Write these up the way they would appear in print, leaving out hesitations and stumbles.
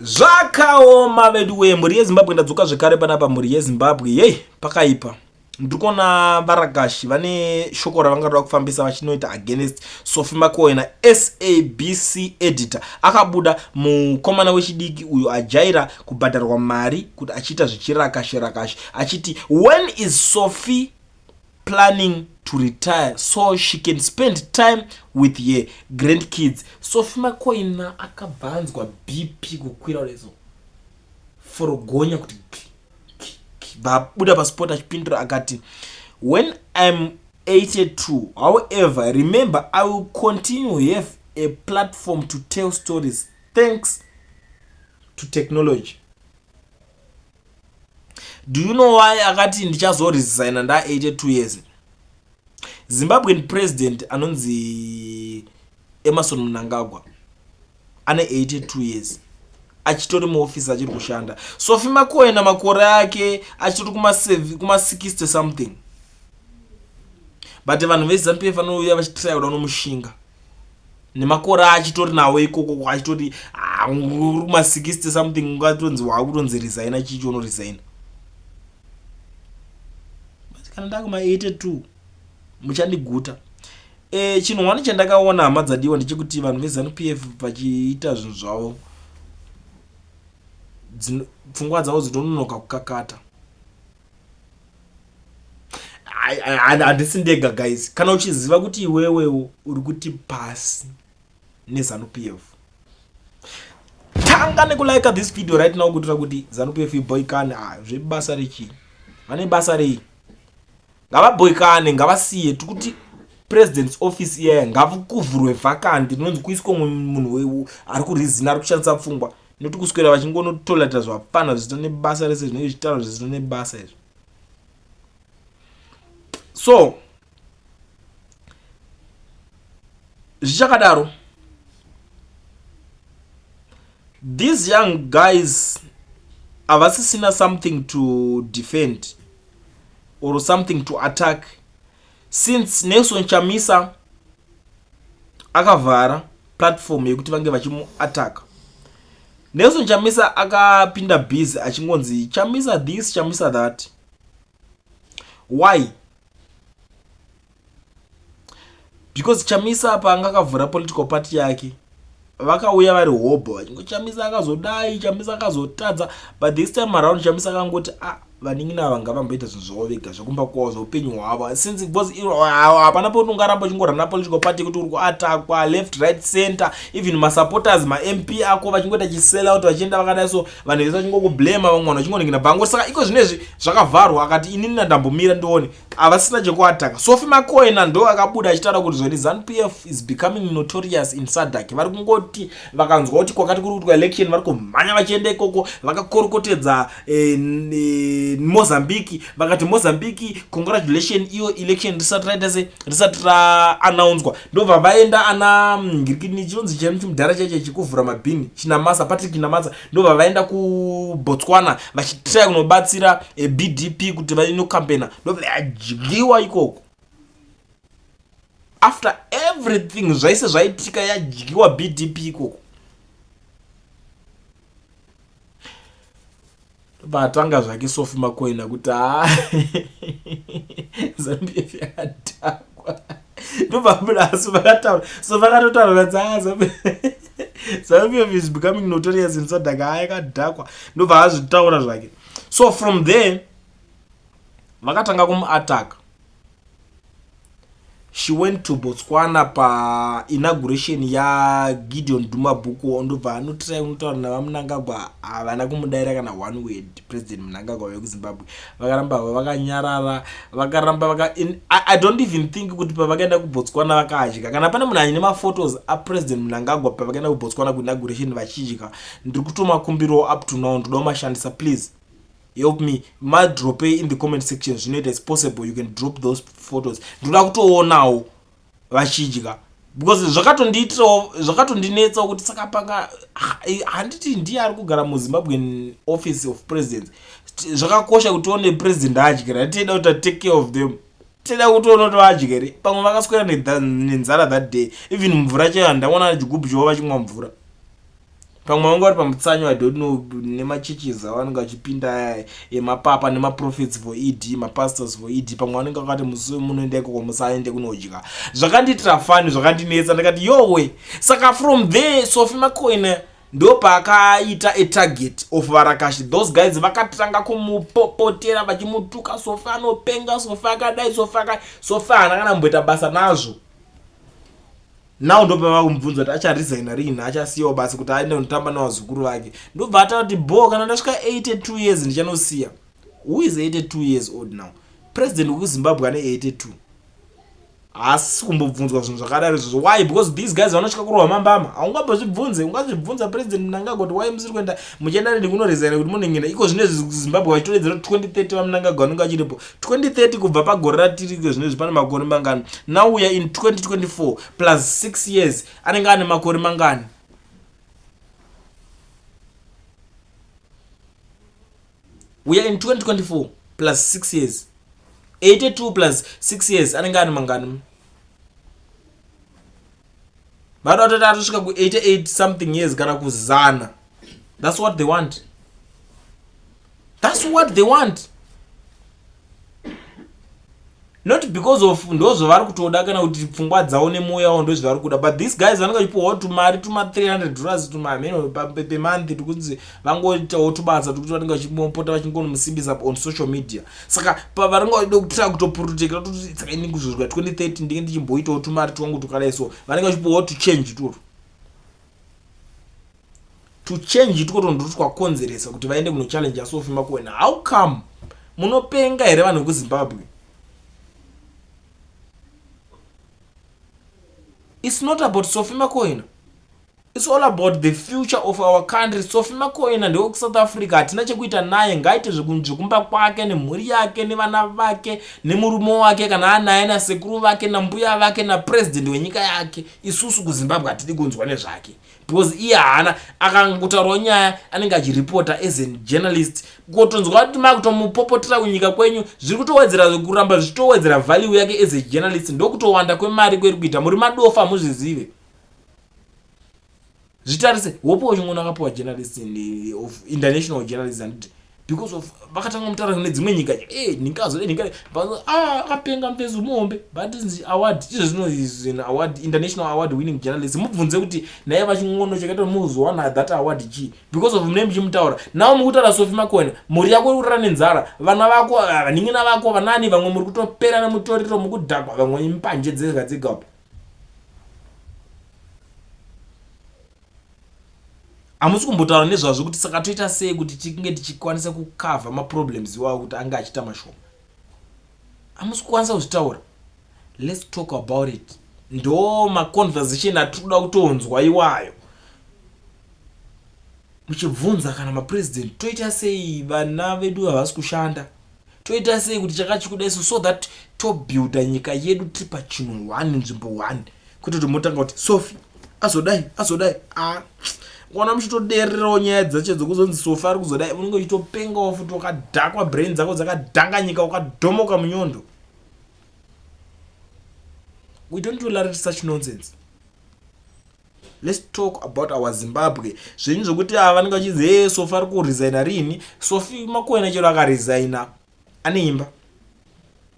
Zvakaoma veduwee mhuri yeZimbabwe ndadzoka zvekare panapa mhuri yeZimbabwe yei pakaipa ndiri kuona varakashi vane shoko ravangada kufambisa vachinoita against Sophie Makoena SABC editor akabuda mukomana wechidiki uyo ajaira kubhadharwa mari kuti achiita zvichirakashi rakashi achiti when is Sophie planning to retire so she can spend time with her grandkids. Sophie Makoina akabva anzwa BP kukwira rezo forogonya kuti vabuda paspot achipindura akati when I'm 82 however remember I will continue have a platform to tell stories thanks to technology. Do you know why akati ndichazoresigna nda 82 years? Zimbabwean president anonzi Emerson Mnangagwa ane 82 years achitori muofisi achiri kushanda. Sophie Makoena makore ake achitori kuma 60 something. But vanhu veZanu PF vanouya vachitry kuda kunomushinga. Nemakore achitori nawo ikoko achitori ah, uri kuma 60 something ungatonzi wakutonzi resigna chichi unoresigna. But kana ndakuma 82 muchandiguta. E, chinhu wani chandakaona hama dzadiwa ndechekuti vanhu veZanu PF vachiita zvinhu zvavo pfungwa dzavo dzinononoka kukakata. Handisi ndega guys, kana uchiziva kuti iwewewo uri kuti pasi neZanu PF, tanga nekulike this video right now kuitira kuti Zanu PF iboikane. Ah, zvebasa rechii? Vane basa rei? Ngavaboikane, ngavasiye. Tikuti president's office iyaya ngakuvhurwe vacant rinonzi kuiswe munhu ari kurizina ari kushandisa pfungwa, nekuti kuswera vachingonotolerata zvapfana zvisina nebasa rese zvinenge zvichitaura zvisina nebasa izvi. So zvichakadaro, these young guys havasisina something to defend or something to attack since Nelson Chamisa akavhara platform yekuti vange vachimuataka. Nelson Chamisa akapinda busy achingonzi Chamisa this, Chamisa that. Why? Because Chamisa paanga akavhura political party yake vakauya vari hobho vachingo Chamisa akazodai, Chamisa akazotadza, but this time around Chamisa akangoti ah, vanin'ina ava ngavamboita zvinhu zvavo vega zvekumba kwavo zveupenyu hwavo, since because hapana pekuti ungaramba uchingorana political party yekuti uri kuatakwa left right center, even masupporters maMP ako vachingoita chisell out vachienda vakadai, so vanhu vese vachingokublema, vamwe vanhu vachingoningina bhango. Saka iko zvinezvi zvakavharwa, akati inini ndambomira ndione havasina chekuataka. Sophie Makoena ndo akabuda achitaura kuti zvoni Zanu PF is becoming notorious in SADC. Vari kungoti vakanzwa kuti kwakati kuri kuitwa election vari kumhanya vachienda ikoko, vakakorokotedza Mozambique, vakati Mozambique congratulation, iyo election risati raita se risati raanaunzwa, ndobva vaenda ana ngirikini chinonzi chenu chimudhara chaicho chekuvhura mabhini Chinamasa, Patrick Chinamasa, ndobva vaenda kuBotswana vachitry kunobatsira BDP kuti vainokampena, ndobva yadyiwa ikoko. After everything zvaise zvaitika yadyiwa BDP ikoko, vatanga zvake Sophie Makoina kuti haa, Zanu PF yakadhakwa, ndobva buda asi vakataura so vakatotaura vanzi haa, Zanu PF is becoming notorious in SADC, haa yakadhakwa, ndobva azvitaura zvake. So from there vakatanga kumuataka. She went to Botswana painauguration yaGideon Duma Boko, ndobva anotry kunotaura navaMnangagwa, havana kumudaira kana one word. President Mnangagwa vekuZimbabwe vakaramba vakanyarara, vakaramba vaka in, I don't even think kuti pavakaenda kuBotswana vakadya. Kana pane munhu aine maphotos aPresident Mnangagwa pavakaenda kuBotswana kuinauguration vachidya, ndiri kutomakumbirawo up to now, ndoda kumashandisa. Please help me, madrope in the comment section. Zvinoita, it's possible you can drop those photos. Ndoda kutoonawo vachidya because zvakatondiitirawo, zvakatondinetsawo kuti saka panga handiti ndiye ari kugara muZimbabwean office of presidents. Zvakakosha kuti tione president adyira, tida kuti take care of them, tida kutoona kuti vadyere. Pamwe vakaswera nenzara that day, even mvura chaiyo handaona chigubhu chavo vachimwa mvura. Pamwe vanga vari pamutsanyo, I don't know, nemachurches avanenge vachipinda aya emapapa nemaprophets for ED, mapastors for ED. Pamwe vanenge vakati musi wemunoenda ikoko musaende kunodya. Zvakandiitira fani, zvakandinetsa, ndikati yowe. Saka from there Sophie Makoina ndopaakaita a target of varakashi. Those guys vakatanga kumupopotera vachimutuka, Sophie anopenga, Sophie akadai, Sophie akadai. Sophie haana kana kumboita basa nazvo. Now ndopava kumubvunza kuti acharesigna riini, achasiyawo basa kuti aende kunotamba nevazukuru vake. Ndobva ataura kuti bo, kana ndasvika 82 years ndichanosiya. Who is 82 years old now? President wekuZimbabwe ane 82 haasi kumbobvunzwa zvinhu zvakadaro izvozvo. Why? Because these guys vanotya kurohwa mambama. Haungambozvibvunze. Ungazvibvunza President Mnangagwa kuti why musiri kuenda muchienda neni kunoresigna kuti munengenda iko zvinezvi Zimbabwe vachitodedzera kuti 2030 vaMnangagwa vanenge vachiripo 2030. Kubva pagore ratiri iko zvinezvi pane makore mangani? Now we are in 2024 plus 6 years, anenge ane makore mangani? We are in 2024 plus 6 years, 82 plus 6 years, anenge ane mangani? Vada kutoti atosvika ku88 something years kana kuzana. That's what they want, that's what they want. Not because of ndozvavari kutoda kana kuti pfungwa dzavo nemwoyo yavo ndozvavari kuda, but these guys vanenge vachipiwawo tumari tuma $300 tumameno pemonth, tukunzi vangoitawo tubasa tukuti vanenge vachipota vachingonomusimbisa on social media. Saka pavanenge vachida kutira kutoprotecta kuti saka ini kuzosvika 2030 ndinge ndichimboitawo tumari twangu tukadai, so vanenge vachipiwawo tuchange itwotwo. Tuchange itwotwo ndo twakonzeresa kuti vaende kunochallenge Sophie Makoena. How come? Munopenga here vanhu vekuZimbabwe? It's not about Sophie Makoena, it's all about the future of our country. Sophie Makoena ndewekuSouth Africa, hatina chekuita naye. Ngaite zvekumba kwake nemhuri yake nevana vake nemurume wake kana anaye, nasekuru vake, nambuya vake, napresident wenyika yake. Isusu kuZimbabwe hatidi kunzwa nezvake because iye haana akangotaurawo nyaya, anenge achiripota as a journalist. Kutonzwa kuti makutomupopotera kunyika kwenyu zviri kutowedzera, kuramba zvichitowedzera value yake as a journalist, ndokutowanda kwemari kweri kuita. Muri madofa, muzvizive. Zvitarise, Hopewell Chin'ono akapiwa journalist of international journalist, anditi? Because of vakatanga mutaura kune dzimwe nyika, e ndingazo ndinga ah, akapenga mufezi muhombe, but award izvo zvino is an award, international award winning journalist. Mubvunze kuti naye vaChin'ono chakaita muzowana that award chii? Because of mune muchimutaura. Now mukutaura Sophie Makoena, mhuri yako iri kurara nenzara, vana vako, vanin'ina vako, vanani vamwe muri kutopera nemutoriro, mukudhakwa, vamwe imbanje dzega dzega upo. Hamusi kumbotaura nezvazvo kuti saka toita sei kuti tinge tichikwanisa kukavha maproblems iwawo kuti ange achiita mashoma. Hamusi kukwanisa kuzvitaura. Let's talk about it. Ndo maconversation atiri kuda kutonzwa iwayo, muchibvunza kana mapresident, toita sei, vana vedu havasi kushanda, toita sei kuti chakati chikudai, so that tobuilda nyika yedu tiri pachinhu one, nzvimbo one, kwete kuti motanga kuti Sophie azodai, azodai. A ukaona muchitodererawo nyaya dzacho dzokuzonzi Sophie ari kuzodai, unenge uchitopengawo futi, wakadhakwa, brain dzako dzakadhanganyika, wakadhomoka munyondo. We don't tolerate such nonsense. Let's talk about our Zimbabwe. Zvenyu zvokuti ava vanenge vachinzi, e Sophie ari kuresigna rini? Sophie Makoena chero akaresigna ane imba.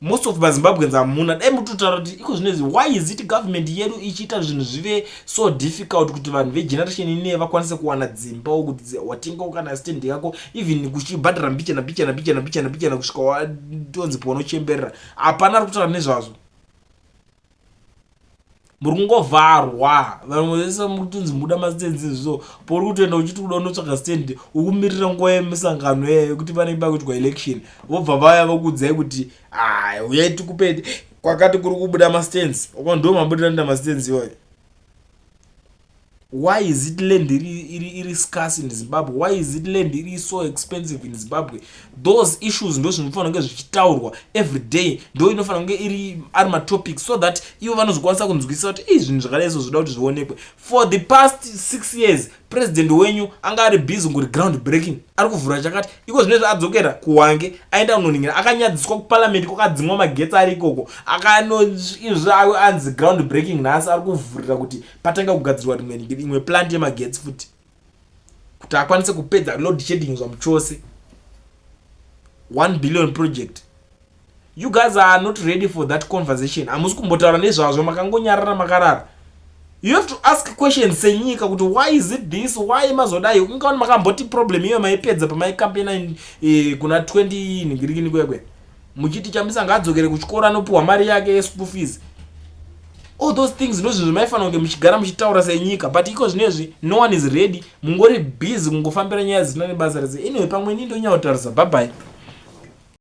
Most of maZimbabweans hamuna. Dai mutotaura kuti iko zvinezvi, why is it government yedu ichiita zvinhu zvive so difficult kuti vanhu vegeneration ineye vakwanise kuwana dzimbawo, kuti watengawo kana stand yako, even kuchibhadhara mbichana mbichana mbichana mbichana mbichana kusvika watonzi paunochemberera? Hapana ari kutaura nezvazvo. Muri kungovharwa vamwe vese, mukutonzi muda mastands izvo. Pauri kutoenda uchiti kuda unotsvaga stand, ukumirira nguva yemisangano iya yekuti vanenge pakuitwa election, vobva vaya vokuudzai kuti uyai tikupe kwakati kuri kubuda mastands. Ndo mabudira nda mastands iwayo. Why is it land iri scarce in Zimbabwe? Why is it land iri so expensive in Zimbabwe? Those issues ndo zvinofanira kunge zvichitaurwa every day, ndo inofanira kunge iri ari matopics, so that ivo vanozokwanisa kunzwisisa kuti ei, zvinhu zvakadai so zvoda kuti zvionekwe. For the past 6 years president wenyu anga ari busy ngori ground breaking, ari kuvhura chakati. Iko zvinezvi adzokera kuHwange, aenda kunoningira, akanyadziswa kuparliament, kwakadzimwa magetsi ari ikoko, akanoizvi anzi ground breaking. Nhasi ari kuvhurira kuti patanga kugadzirwa rimwe imwe plant yemagetsi futi. Kuti akwanise kupedza load shedding zvamuchose. 1 billion project. You guys are not ready for that conversation. Hamusi kumbotaura nezvazvo, makangonyarara, makarara. You have to ask questions senyika kuti why is it this, why mazodai? Ungaoni makamboti problem iyo maipedza pamaikampena kuna 20 ningirikini kwekwe, muchiti Chamisa ngaadzokere kuchikoro, anopiwa mari yake yeschool fees. All those things ndozvinhu zvamaifanira kunge muchigara muchitaura senyika, but iko zvinezvi no one is ready. Mungori busy kungofambira nyaya dzisina nebasa rese. Anyway, pamwe ini ndonyautaurisa. Bye bye.